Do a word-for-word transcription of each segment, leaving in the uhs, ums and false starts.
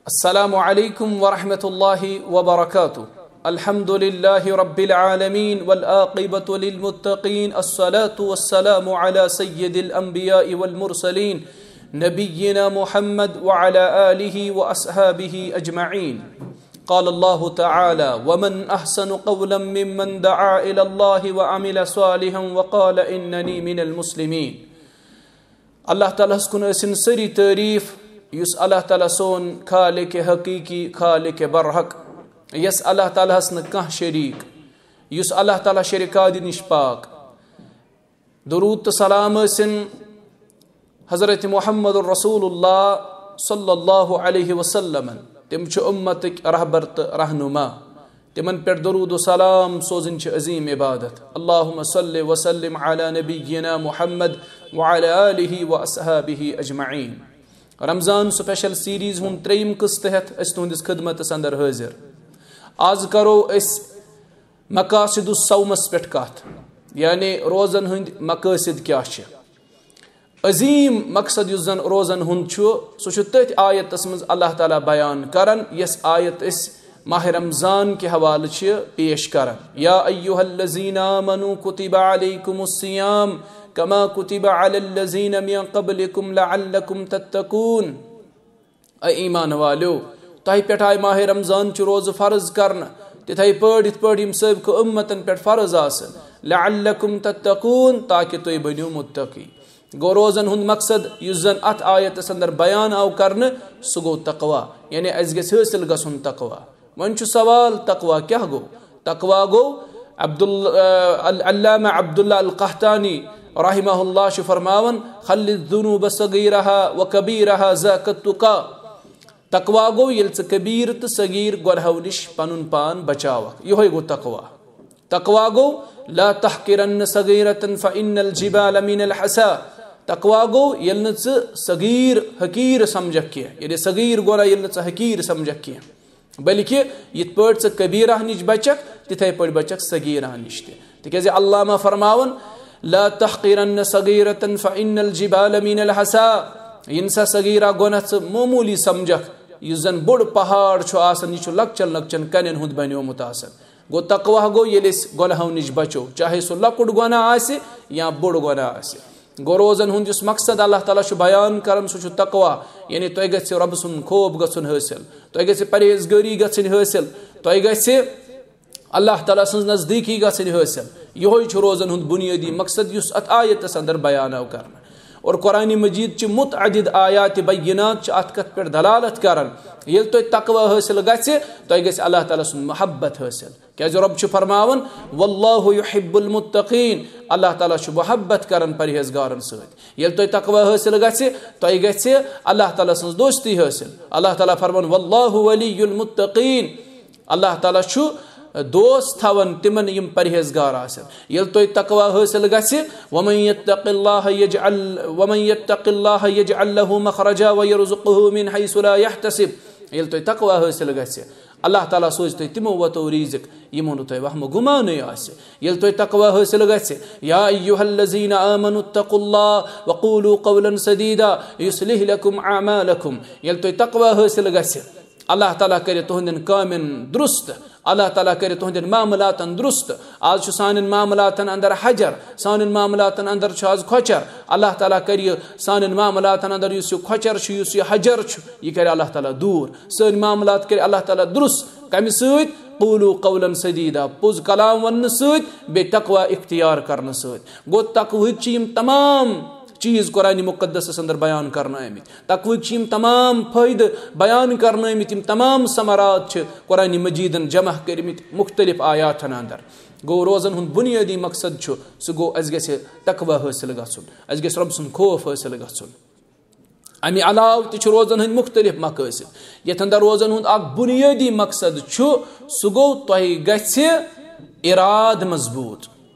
السلام عليكم ورحمة الله وبركاته. الحمد لله رب العالمين والعاقبة للمتقين، الصلاة والسلام على سيد الأنبياء والمرسلين نبينا محمد وعلى آله وأصحابه أجمعين. قال الله تعالى: ومن أحسن قولا ممن دعا إلى الله وعمل صالحا وقال إنني من المسلمين. اللہ تعالیٰ ہس کُن ٲسِن سٲری تعریٖف، یُس اللہ تعالیٰ سون خالق حقیقی، خالق برحق، یس اللہ تعالیٰ ہس نہٕ کانٛہہ شریٖک، یُس اللہ تعالیٰ شرکادِ نِش پاک۔ درود تہٕ سلام ٲسِن حضرت محمد رسول اللہ صلی اللہ علیہ وسلم۔ تِم چھِ اُمتٕکۍ رہبر تہٕ رہنما۔ تِمن پٮ۪ٹھ درود و سلام سوزٕنۍ چھِ عظیٖم عبادت۔ اللہم صل وسلم علی نبینا محمد وعلی آلہ و اصحابہ اجمعین۔ رمضان سپیشل سیریز ہُنٛد ترٛیٚیِم قٕسط ہٮ۪تھ أسۍ تُہنٛدِس خدمتس اندر حٲضِر۔ آز کرو أسۍ مقاصد الصومس پٮ۪ٹھ کتھ، یعنی روزن ہٕنٛدۍ مقٲصد کیٛاہ چھِ۔ عظیٖم مقصد یُس زن روزن ہُنٛد چھُ، سُہ چھُ تٔتھۍ آیتس منٛز اللہ تعالیٰ بیان کران، یۄس آیت أسۍ ماہ رمضان کہِ حوالہٕ چھِ پیش کران۔ یا ایھا الذین آمنوا کتب علیکم الصیام کما کتب علی الذین من قبلکم لعلکم تتقون۔ اے ایمان والیو، تۄہہِ پٮ۪ٹھ آے ماہ رمضان چہِ روزٕ فرض کرنہٕ، تِتھے پٲٹھۍ یِتھ پٲٹھۍ یِم سٲبقہٕ اُمتن پٮ۪ٹھ فرض آسہٕ، لعلکم تتقون، تاکہِ تُہۍ بٔنِو متقی۔ گوٚو، روزن ہُنٛد مقصد یُس زن اتھ آیتس اندر بیان آو کرنہٕ، سُہ گوٚو تقوی، یعنی اسہِ گژھِ حٲصِل گژھُن تقوی۔ وۄنۍ چھُ سوال، تقوی کیٛاہ گوٚو؟ تقوی گوٚو، عبدال-، ال-، علامہ عبداللہ القحطانی رحمہ اللہ چھُ فرماوان، خل الذنوب صغیرها وکبیرها ذاک التقی۔ تقوی گوٚو ییٚلہِ ژٕ کبیٖر تہٕ صغیٖر گۄنہو نِش پنُن پان بچاوکھ، یِہوٚے گوٚو تقوی۔ تقوی گوٚو، لا تحقرن صغیرة فإن الجبال من الحصى۔ تقوی گوٚو ییٚلہِ نہٕ ژٕ صغیٖر حقیٖر سمجھکھ کینٛہہ، یعنی صغیٖر گۄناہ ییٚلہِ نہٕ ژٕ حقیٖر سمجھکھ کینٛہہ، بلکہِ یِتھ پٲٹھۍ ژٕ کبیٖرہ نِش بچکھ، تِتھے پٲٹھۍ بچکھ صغیٖرہ نِش تہِ۔ تِکیٛازِ علامہ فرماوان، لا تحقرن صغیرة فإن الجبال من الحصى۔ یِن سا صغیٖرہ گۄناہ ژٕ معموٗلی سمجھکھ، یُس زن بوٚڑ پہاڑ چھُ آسان، یہِ چھُ لۄکچن لۄکچن کنٮ۪ن ہُنٛد بنیومُت آسان۔ گوٚو، تقوی گوٚو ییٚلہِ أسۍ گۄناہو نِش بچو، چاہے سُہ لۄکُٹ گۄناہ آسہِ یا بوٚڑ گۄناہ آسہِ۔ گوٚو، روزن ہُنٛد یُس مقصد اللہ تعالیٰ چھُ بیان کران، سُہ چھُ تقوی، یعنی تۄہہِ گژھِ رۄبہٕ سُنٛد خوف گژھُن حٲصِل، تۄہہِ گژھِ پرہیزگٲری گژھٕنۍ حٲصِل، تۄہہِ گژھِ اللہ تعالیٰ سٕنٛز نزدیٖکی گژھٕنۍ حٲصِل۔ یِہوٚے چھُ روزن ہُنٛد بُنیٲدی مقصد، یُس اتھ آیتس اندر بیان آو کرنہٕ۔ اور قرآن مجید چہِ متعدد آیات بینات چھِ اتھ کتھ پٮ۪ٹھ دلالت کران، ییٚلہِ تۄہہِ تقوی حٲصِل گژھِ، تۄہہِ گژھِ اللہ تعالیٰ سُنٛد محبت حٲصِل۔ کیازِ رۄب چھُ فرماوان، واللہ یحب المتقین، اللہ تعالیٰ چھُ محبت کران پرہیزگارن سۭتۍ۔ ییٚلہِ تۄہہِ تقوی حٲصِل گژھِ، تۄہہِ گژھِ اللہ تعالیٰ سٕنٛز دوستی حٲصِل۔ اللہ تعالیٰ فرمان، واللہ ولی المتقین، اللہ تعالیٰ چھُ دوست تھاوان تِمن یِم پرہیزگار آسن۔ ییٚلہِ تۄہہِ تقوی حٲصِل گژھِ، ومن یتق اللہ یجعل، ومن یتق اللہ یجعل لہ مخرجا ویرزقہ من حیث لا یحتسب۔ ییٚلہِ تۄہہِ تقوی حٲصِل گژھِ، اللہ تعالیٰ سوزِ تۄہہِ تِمو وتو رزق، یِمو نہٕ تۄہہِ وہمہٕ گُمانٕے آسہِ۔ ییٚلہِ تۄہہِ تقوی حٲصِل گژھِ، یا ایھا الذین آمنوا اتقوا اللہ وقولوا قولا سدیدا یصلح لکم اعمالکم۔ ییٚلہِ تۄہہِ تقوی حٲصِل گژھِ، اللہ تعالیٰ کرِ تُہنٛدٮ۪ن کامٮ۪ن درست، اللہ تعالیٰ کرِ تُہنٛدٮ۪ن معاملاتن درست۔ آز چھُ سانٮ۪ن معاملاتن اندر حجر، سانٮ۪ن معاملاتن اندر چھُ آز کھۄچر۔ اللہ تعالیٰ کرِ یہِ سانٮ۪ن معاملاتن اندر یُس یہِ کھۄچر چھُ، یُس یہِ حجر چھُ، یہِ کرِ اللہ تعالیٰ دوٗر۔ سٲنۍ معاملات کرِ اللہ تعالیٰ درست۔ کمہِ سۭتۍ؟ قولوا قولا سدیدا، پوٚز کلام وننہٕ سۭتۍ، بیٚیہِ تقوی اختیار کرنہٕ سۭتۍ۔ گوٚو، تقویہٕکۍ چھِ یِم تمام چیٖز قرآن مقدسس اندر بیان کرنہٕ آمٕتۍ۔ تقویہٕکۍ چھِ یِم تمام فٲیدٕ بیان کرنہٕ آمٕتۍ، یِم تمام ثمرات چھِ قرآن مجیدن جمع کٔرمٕتۍ مختلف آیاتن اندر۔ گوٚو، روزن ہُنٛد بُنیٲدی مقصد چھُ، سُہ گوٚو، اسہِ گژھِ تقوی حٲصِل گژھُن، اسہِ گژھِ رۄب سُنٛد خوف حٲصِل گژھُن۔ امہِ علاوٕ تہِ چھُ روزن ہٕنٛدۍ مختلف مقٲصد، یتھ اندر روزن ہُنٛد اکھ بُنیٲدی مقصد چھُ، سُہ گوٚو، تۄہہِ گژھِ ارادٕ مضبوٗط۔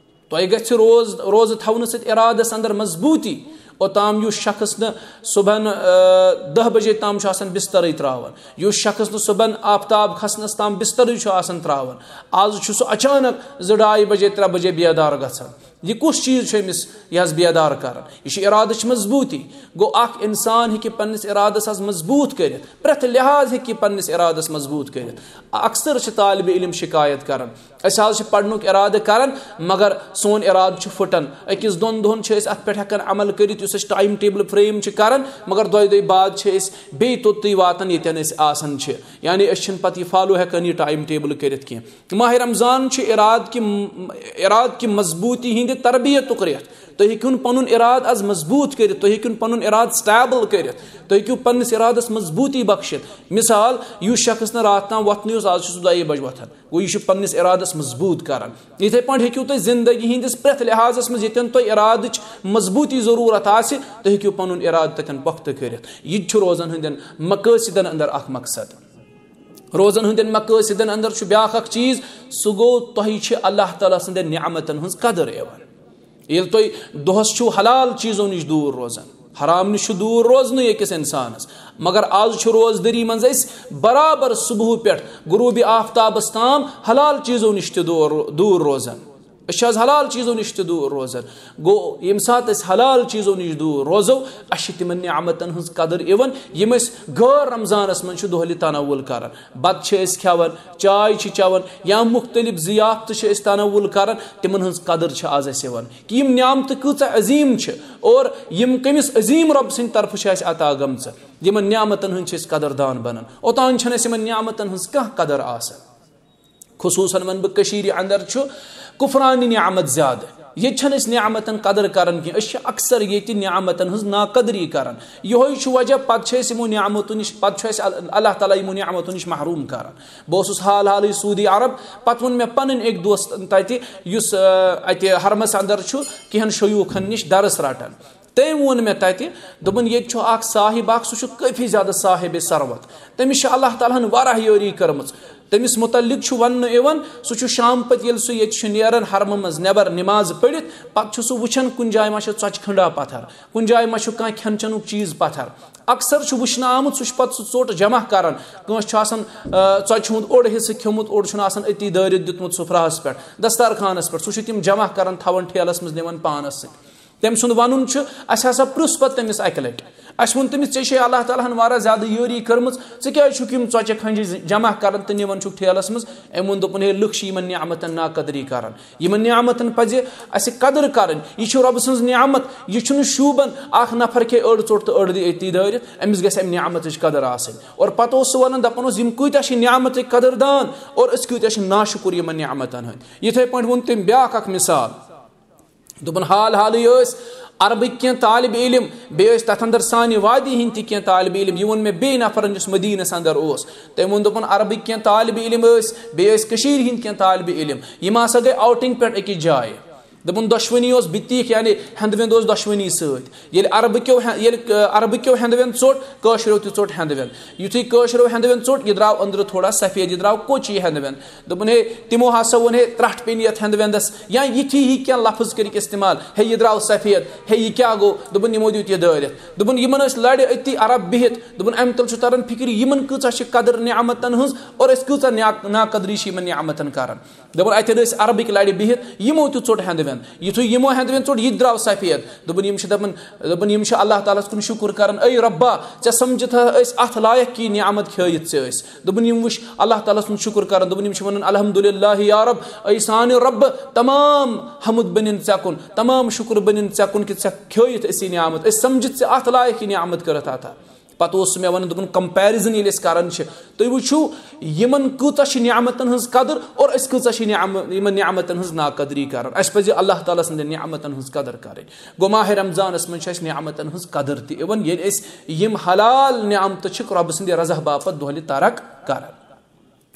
تۄہہِ گژھِ روز-، روزٕ تھاونہٕ سۭتۍ ارادس اندر مضبوٗطی۔ اوٚتام یُس شخص نہٕ صبحن، آ، دَہ بجے تام چھُ آسان بسترٕے تراوان، یُس شخص نہٕ صبحن آفتاب کھسنس تام بسترٕے چھُ آسان تراوان، آز چھُ سُہ اچانک زٕ ڈاے بجے، ترٛےٚ بجے بیدار گژھان۔ یہِ کُس چیٖز چھُ أمِس یہِ حظ بیدار کران؟ یہِ چھُ ارادٕچ مضبوٗطی۔ گوٚو، اکھ انسان ہیٚکہِ پننِس ارادس حظ مضبوٗط کٔرِتھ، پرٛٮ۪تھ لحاظ ہیٚکہِ یہِ پننِس ارادس مضبوٗط کٔرِتھ۔ اکثر چھِ طالب علم شکایت کران، أسۍ حظ چھِ پرنُک ارادٕ کران، مگر سون ارادٕ چھُ پھُٹان۔ أکِس دۄن دۄہن چھِ أسۍ اتھ پٮ۪ٹھ ہٮ۪کان عمل کٔرِتھ، یُس أسۍ ٹایم ٹیبل فریم چھِ کران، مگر دۄیہِ دۄہہِ بعد چھِ أسۍ بیٚیہِ توٚتُے واتان، ییٚتٮ۪ن أسۍ آسان چھِ۔ یعنی، أسۍ چھِنہٕ پتہٕ یہِ فالو ہٮ۪کان، یہِ ٹایم ٹیبل کٔرِتھ کینٛہہ۔ ماہ رمضان چھُ ارادٕ کہِ، ارادٕ کہِ مضبوٗطی ہٕنٛدِ تربیتُک رٮ۪تھ۔ تُہۍ ہیٚکِو نہٕ پنُن ارادٕ از مضبوٗط کٔرِتھ، تُہۍ ہیٚکِو نہٕ پنُن ارادٕ سٹیبل کٔرِتھ، تُہۍ ہیٚکِو پننِس ارادس مضبوٗطی بخشِتھ۔ مثال، یُس شخص نہٕ راتھ تام وۄتھنٕے اوس، از چھُ سُہ دۄیہِ بجہِ وۄتھان، گوٚو، یہِ چھُ پننِس ارادس مضبوٗط کران۔ یِتھے پٲٹھۍ ہیٚکِو تُہۍ زندگی ہٕنٛدِس پرٛٮ۪تھ لحاظس منٛز، ییٚتٮ۪ن تۄہہِ ارادٕچ مضبوٗطی ضروٗرت آسہِ، تُہۍ ہیٚکِو پنُن ارادٕ تتٮ۪ن پۄختہٕ کٔرِتھ۔ یہِ تہِ چھُ روزن ہٕنٛدٮ۪ن مقٲصدن اندر اکھ مقصد۔ روزن ہٕنٛدٮ۪ن مقٲصدن اندر چھُ بیٛاکھ اکھ چیٖز، سُہ گوٚو، تۄہہِ چھِ اللہ تعالیٰ سٕنٛدٮ۪ن نعمتن ہٕنٛز قدر یِوان۔ ییٚلہِ تُہۍ دۄہس چھِو حلال چیٖزو نِش دوٗر روزان، حرام نِش چھُ دوٗر روزنٕے أکِس انسانس، مگر از چھُ روزدٔری منٛز أسۍ برابر صبحہٕ پٮ۪ٹھ غروٗبِ آفتابس تام حلال چیٖزو نِش تہِ دوٗر، دوٗر روزان۔ أسۍ چھِ از حلال چیٖزو نِش تہِ دوٗر روزان۔ گوٚو، ییٚمہِ ساتہٕ أسۍ حلال چیٖزو نِش دوٗر روزو، اَسہِ چھِ تِمن نعمتن ہٕنٛز قدر یِوان، یِم أسۍ غٲر رمضانس منٛز چھِ دۄہلہِ تناول کران۔ بتہٕ چھِ أسۍ کھٮ۪وان، چاے چھِ چٮ۪وان، یا مُختٔلِف ضیافتہٕ چھِ أسۍ تناول کران، تِمن ہٕنٛز قدر چھِ از اَسہِ یِوان کہِ یِم نعمتہٕ کۭژاہ عظیٖم چھِ اور یِم کٔمِس عظیٖم رۄب سٕنٛدِ طرفہٕ چھِ اَسہِ عطا گٔمژٕ۔ یِمن نعمتن ہٕنٛدۍ چھِ أسۍ قدردان بنان۔ اوٚتام چھَنہٕ اَسہِ یِمن نعمتن ہٕنٛز کانٛہہ قدر آسان۔ خصوٗصاً وَنہٕ بہٕ، کٔشیٖرِ اندر چھُ کفرانِ نعمت زیادٕ۔ ییٚتہِ چھَنہٕ أسۍ نعمتن قدر کران کینٛہہ، أسۍ چھِ اکثر ییٚتہِ نعمتن ہٕنٛز ناقدری کران۔ یِہوٚے چھُ وجہ، پتہٕ چھِ أسۍ یِمو نعمتو نِش، پتہٕ چھُ اَسہِ ال-، اللہ تعالیٰ یِمو نعمتو نِش محروٗم کران۔ بہٕ اوسُس حال حالٕے سعودی عرب، پتہٕ ووٚن مےٚ پنٕنۍ أکۍ دوستن تتہِ، یُس، آ، اتہِ حرمس اندر چھُ، کینٛہن شیوٗخن نِش درس رٹان۔ تٔمۍ ووٚن مےٚ تتہِ، دوٚپُن، ییٚتہِ چھُ اکھ صاحب اکھ، سُہ چھُ کٲفی زیادٕ صاحب ثروت، تٔمِس چھِ اللہ تعالیٰ ہن واریاہ یٲری کٔرمٕژ۔ تٔمِس متعلق چھُ وننہٕ یِوان، سُہ چھُ شام پتہٕ، ییٚلہِ سُہ ییٚتہِ چھُ نیران حرمہٕ منٛز نٮ۪بر نمازٕ پٔرِتھ، پتہٕ چھُ سُہ وٕچھان کُنہِ جایہِ ما چھِ ژۄچہِ کھنڈا پتھر، کُنہِ جایہِ ما چھُ کانٛہہ کھٮ۪ن چٮ۪نُک چیٖز پتھر۔ اکثر چھُ وٕچھنہٕ آمُت، سُہ چھُ پتہٕ سُہ ژوٚٹ جمع کران۔ کٲنٛسہِ چھُ آسان، آ، ژۄچہِ ہُنٛد اوٚڑ حصہٕ کھیوٚمُت، اوٚڑ چھُنہٕ آسان أتی دٲرِتھ دیُتمُت سفراہس پٮ۪ٹھ، دسترخانس پٮ۪ٹھ۔ سُہ چھُ تِم جمع کران، تھاوان ٹھیلس منٛز، نِوان پانس سۭتۍ۔ تٔمۍ سُنٛد وَنُن چھُ، اَسہِ ہسا پرُژھ پتہٕ تٔمِس اَکہِ لَٹہِ۔ اَسہِ ووٚن تٔمِس، "ژےٚ چھے اللہ تعالیٰ ہن واریاہ زیادٕ یٲری کٔرمٕژ، ژٕ کیٛازِ چھُکھ یِم ژۄچہِ کھنجہِ ز-، جمع کران تہٕ نِوان چھُکھ ٹھیلَس منٛز؟" أمۍ ووٚن، دوٚپُن، "ہے، لُکھ چھِ یِمن نعمتن ناقدری کران۔ یِمن نعمتن پَزِ اَسہِ قدر کرٕنۍ۔ یہِ چھُ رۄبہٕ سٕنٛز نعمت، یہِ چھُنہٕ شوٗبان اکھ نفر کھیٚیہِ أڑ ژوٚٹ تہٕ أڑ دی أتی دٲرِتھ۔ أمِس گژھِ اَمہِ نعمتٕچ قدر آسٕنۍ۔" اور پتہٕ اوس سُہ وَنان، دَپان اوس، "یِم کۭتیٛاہ چھِ نعمتٕکۍ قدردان اور أسۍ کۭتیٛاہ چھِ ناشُکُر یِمن نعمتن ہٕنٛدۍ۔" یِتھَے پٲٹھۍ ووٚن تٔمۍ بیٛاکھ اکھ مثال۔ دوٚپُن، حال حالٕے ٲسۍ عربٕکۍ کینٛہہ طالب علم، بیٚیہِ ٲسۍ تَتھ اندر سانہِ وادی ہٕنٛدۍ تہِ کینٛہہ طالب علم۔ یہِ ووٚن مےٚ بیٚیہِ نفرن، یُس مدیٖنس اندر اوس۔ تٔمۍ ووٚن، دوٚپُن، عربٕکۍ کینٛہہ طالب علم ٲسۍ، بیٚیہِ ٲسۍ کٔشیٖرِ ہٕنٛدۍ کینٛہہ طالب علم۔ یِم ہسا گٔے آوٹنگ پٮ۪ٹھ أکِس جایہِ۔ دوٚپُن، دۄشوٕنی اوس بِتیٖک، یعنی ہٮ۪نٛدٕ وٮ۪نٛد اوس دۄشوٕنی سۭتۍ۔ ییٚلہِ عربہٕ کیو ہٮ۪-، ییٚلہِ، آ، عربہٕ کیو ہٮ۪نٛدٕ وٮ۪نٛد ژوٚٹ، کٲشرٮ۪و تہِ ژوٚٹ ہٮ۪نٛدٕ وٮ۪نٛد۔ یُتھُے کٲشرٮ۪و ہٮ۪نٛدٕ وٮ۪نٛد ژوٚٹ، یہِ درٛاو أنٛدرٕ تھوڑا سفید، یہِ درٛاو کوچی ہٮ۪نٛدٕ وٮ۪نٛد۔ دوٚپُن، "ہے"، تِمو ہسا ووٚن، "ہے، ترٛٹھ پیٚنہِ یَتھ ہٮ۪نٛدٕ وٮ۪نٛدَس"، یا یِتھی ہی کینٛہہ لفظ کٔرِکھ استعمال، "ہے، یہِ درٛاو سفید، ہے، یہِ کیٛاہ گوٚو؟" دوٚپُن، "یِمو دیُت یہِ دٲرِتھ۔" دوٚپُن، یِمَن ٲسۍ لَرِ أتی عرب بِہِتھ۔ دوٚپُن، اَمہِ تَل چھُ تَران فِکرِ، یِمَن کۭژاہ چھِ قدٕر نعمتَن ہٕنٛز اور أسۍ کۭژاہ نا-، ناقدری چھِ یِمَن نعمتَن کَران۔ دوٚپُن، اَتٮ۪ن ٲسۍ عربٕکۍ لَرِ بِہِتھ، یِمو تہِ ژوٚٹ ہٮ۪نٛدٕ وٮ۪نٛد۔ یِتھُے یِمو ہٮ۪نٛدٕ وٮ۪نٛد ژوٚٹ، یہِ تہِ درٛاو سفید۔ دوٚپُن، یِم چھِ دَپان، دوٚپُن، یِم چھِ اللہ تعالیٰ ہَس کُن شُکُر کران، اے رۄبا، ژےٚ سمجھِتھ ہا أسۍ اَتھ لایق کہِ یہِ نعمت کھیٲیِتھ ژےٚ أسۍ۔ دوٚپُن، یِم وٕچھ اللہ تعالیٰ ہَس کُن شُکُر کران، دوٚپُن، یِم چھِ وَنان، "الحمدللہ یا رب، اے سانہِ رۄبہٕ، تمام حمد بٔنِن ژےٚ کُن، تمام شُکُر بٔنِن ژےٚ کُن کہِ ژےٚ کھیٲیِتھ أسۍ یہِ نعمت، أسۍ سمجھِتھ ژےٚ اَتھ لایق یہِ نعمت کٔرٕتھ عطا۔" پتہٕ اوس سُہ مےٚ وَنان، دوٚپُن، کمپیرزن ییٚلہِ أسۍ کران چھِ، تُہۍ وٕچھِو، یِمن کۭژاہ چھِ نعمتن ہٕنٛز قدر اور أسۍ کۭژاہ چھِ نعم-، یِمن نعمتن ہٕنٛز ناقدری کران۔ اَسہِ پَزِ اللہ تعالیٰ سٕنٛدٮ۪ن نعمتن ہٕنٛز قدر کرٕنۍ۔ گوٚو، ماہِ رمضانس منٛز چھِ اَسہِ نعمتن ہٕنٛز قدر تہِ یِوان، ییٚلہِ أسۍ یِم حلال نعمتہٕ چھِکھ رۄبہٕ سٕنٛدِ رضا باپتھ دۄہلہِ ترک کران۔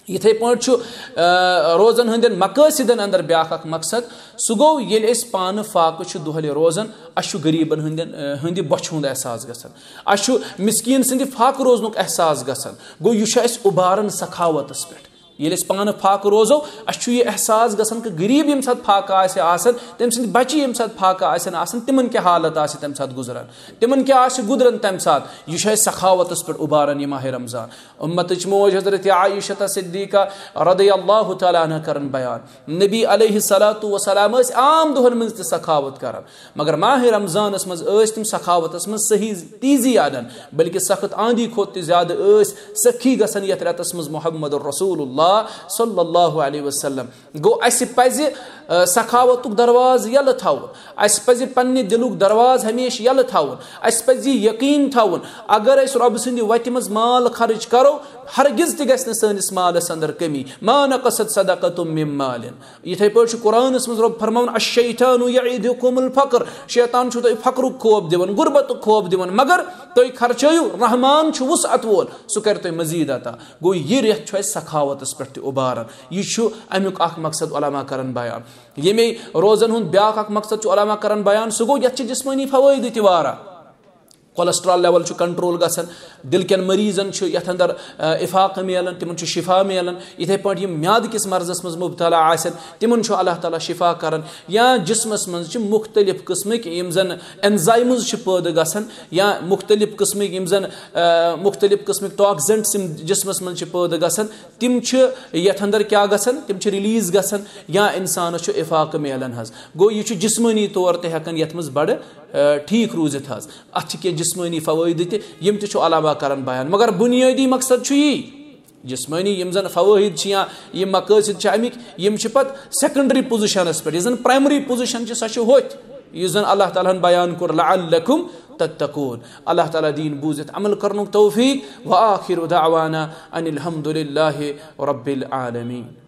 یِتھَے پٲٹھۍ چھُ، آ، روزن ہٕنٛدٮ۪ن مقٲصدن اندر بیٛاکھ اکھ مقصد، سُہ گوٚو، ییٚلہِ أسۍ پانہٕ فاقہٕ چھِ دۄہلہِ روزان، اَسہِ چھُ غریٖبن ہٕنٛدٮ۪ن، آ، ہٕنٛدِ بۄچھِ ہُنٛد احساس گژھان، اَسہِ چھُ مِسکیٖن سٕنٛدِ فاقہٕ روزنُک احساس گژھان۔ گوٚو، یہِ چھُ اَسہِ اُباران سخاوتس پٮ۪ٹھ۔ ییٚلہِ أسۍ پانہٕ فاقہٕ روزو، اَسہِ چھُ یہِ احساس گژھان کہِ غریٖب ییٚمہِ ساتہٕ فاقہٕ آسہِ آسان، تٔمۍ سٕنٛدۍ بَچہِ ییٚمہِ ساتہٕ فاقہٕ آسن آسان، تِمَن کیٛاہ حالت آسہِ تَمہِ ساتہٕ گُزران، تِمَن کیٛاہ آسہِ گُزران تَمہِ ساتہٕ۔ یہِ چھُ اَسہِ سخاوتَس پٮ۪ٹھ اُباران یہِ ماہِ رمضان۔ اُمتٕچ موج حضرت عائشہ صدیقہ رضی اللہ تعالیٰ عنہ کَران بیان، نبی علیہ الصلوۃ والسلام ٲسۍ عام دۄہَن منٛز تہِ سخاوت کَران، مگر ماہِ رمضانَس منٛز ٲسۍ تِم سخاوتَس منٛز صحیح تیزی اَنان، بلکہِ سخت آندھی کھۄتہٕ تہِ زیادٕ ٲسۍ سخی گژھان یَتھ رٮ۪تَس منٛز محمد رسول اللہ صلی اللہ علیہ وسلم۔ گوٚو، اَسہِ پَزِ، آ، سخاوتُک دروازٕ یَلہٕ تھاوُن۔ اَسہِ پَزِ پننہِ دِلُک دروازٕ ہمیشہِ یَلہٕ تھاوُن۔ اَسہِ پَزِ یہِ یقیٖن تھاوُن، اگر أسۍ رۄبہٕ سٕنٛدِ وَتہِ منٛز مال خرٕچ کَرو، ہرگز تہِ گژھِ نہٕ سٲنِس مالَس اندر کٔمی۔ ما نقصت صدقة من مال۔ یِتھَے پٲٹھۍ چھُ قرآنَس منٛز رۄب فرماوان، الشیطان یعدکم الفقر۔ شیطان چھُ تۄہہِ فقرُک خوف دِوان، غربتُک خوف دِوان، مگر تُہۍ خرچٲیِو، رحمان چھُ وسعت وول، سُہ کَرِ تۄہہِ مزیٖد عطا۔ گوٚو، یہِ رٮ۪تھ چھُ اَسہِ سخاوتَس پٮ۪ٹھ تہِ اُباران۔ یہِ چھُ اَمیُک اَکھ مقصد علماء کَران بیان۔ ییٚمے روزَن ہُنٛد بیٛاکھ اَکھ مقصد چھُ علماء کَران بیان، سُہ گوٚو، یَتھ چھِ جسمٲنی فوٲیدٕ تہِ واریاہ۔ cholesterol level چھُ control گژھان، دِل کٮ۪ن مریضن چھُ یَتھ اندر، آ، افاقہٕ میلان، تِمن چھُ شفا میلان۔ یِتھَے پٲٹھۍ یِم میادٕ کِس مرضس منٛز مبتلا آسن، تِمن چھُ اللہ تعالیٰ شفا کران۔ یا جسمس منٛز چھِ مختلف قٕسمٕکۍ یِم زن enzymes چھِ پٲدٕ گژھان، یا مختلف قٕسمٕکۍ یِم زن، آ، مختلف قٕسمٕکۍ toxins یِم جسمس منٛز چھِ پٲدٕ گژھان، تِم چھِ یَتھ اندر کیٛاہ گژھان؟ تِم چھِ release گژھان، یا انسانس چھُ افاقہٕ میلان حظ۔ گوٚو، یہِ چھُ جسمٲنی طور تہِ ہٮ۪کان یَتھ منٛز بڑٕ، آ، ٹھیٖک روٗزِتھ حظ۔ اَتھ چھِ کینٛہہ جسمٲنی فوٲیدٕ تہِ، یِم تہِ چھُ علماء کران بیان، مگر بُنیٲدی مقصد چھُ یی، جسمٲنی یِم زن فوٲیِد چھِ یا یِم مقٲصد چھِ اَمِکۍ، یِم چھِ پتہٕ secondary position پٮ۪ٹھ۔ یُس زن primary position چھِ، سۄ چھِ ہوٚتھۍ، یُس زن اللہ تعالیٰ ہن بیان کوٚر، لعلکم تتقون۔ اللہ تعالیٰ دِیِن بوٗزِتھ عمل کرنُک توفیق۔ وآخر دعوانا ان الحمد للہ رب العالمین۔